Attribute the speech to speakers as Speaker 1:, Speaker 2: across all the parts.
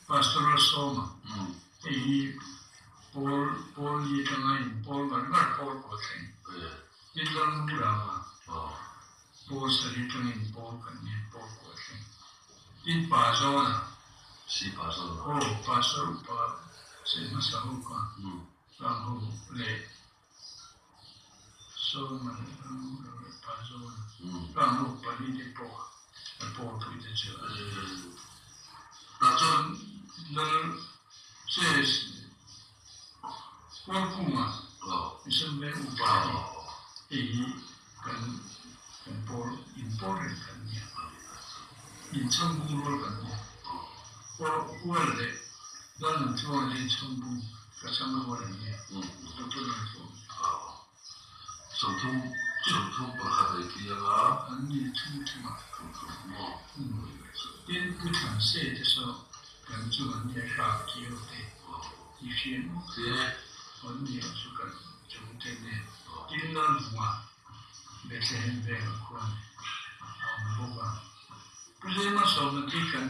Speaker 1: Pastor Sawma, hei hi pawl pawl ni atanga in pawl ngar ngar pawl kua thleng. Tin Lalmurama, pawl sarih atanga in pawl kan nia pawl kua thleng. Tin Pa Zawna, aw Pastor upa sawi hmasa ho kha tlang ho leh Sawma leh Lalmurama leh Pa Zawna tlang ho pali te pawh a pawl pui te chu a ni. Tah chuan Lal Chase Kawlkunga Mission Veng upa hi hei hi kan kan pawl inpawl reng kan nia. Inchhawmbung rual kan nia. Hual leh Lalnuntluanga te inchhawmbung ka chhang rual an nia. Doctor Nuntluanga.
Speaker 2: 30 31 a i tliang a.
Speaker 1: An ni thum thum a.
Speaker 2: Thum thum maw?
Speaker 1: Tin, Pu Thanse te saw kan chu an nia hrang kiau te i hria maw? An ni ang chu kan chung te nen. Tin, Lalvunga Bethlehem vengah khuan a awm bawk a. Pu Zema sawmna khi kan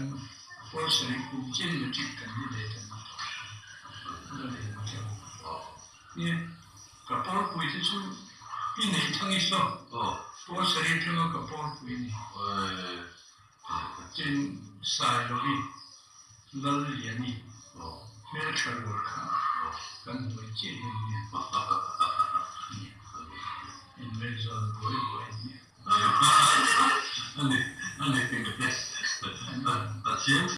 Speaker 1: pawl sarih kum chin matric kan ni ve ta ni tawh. La lem teuh. Nia, ka pawlpui te chu i nei thang i saw. Pawl sarih atanga ka pawlpui a ni. Tin, Sailovi, Lalliani, hmeltha rual kha kan hnuai chiah hian nia. Nia, inmei zawn buai buai nia.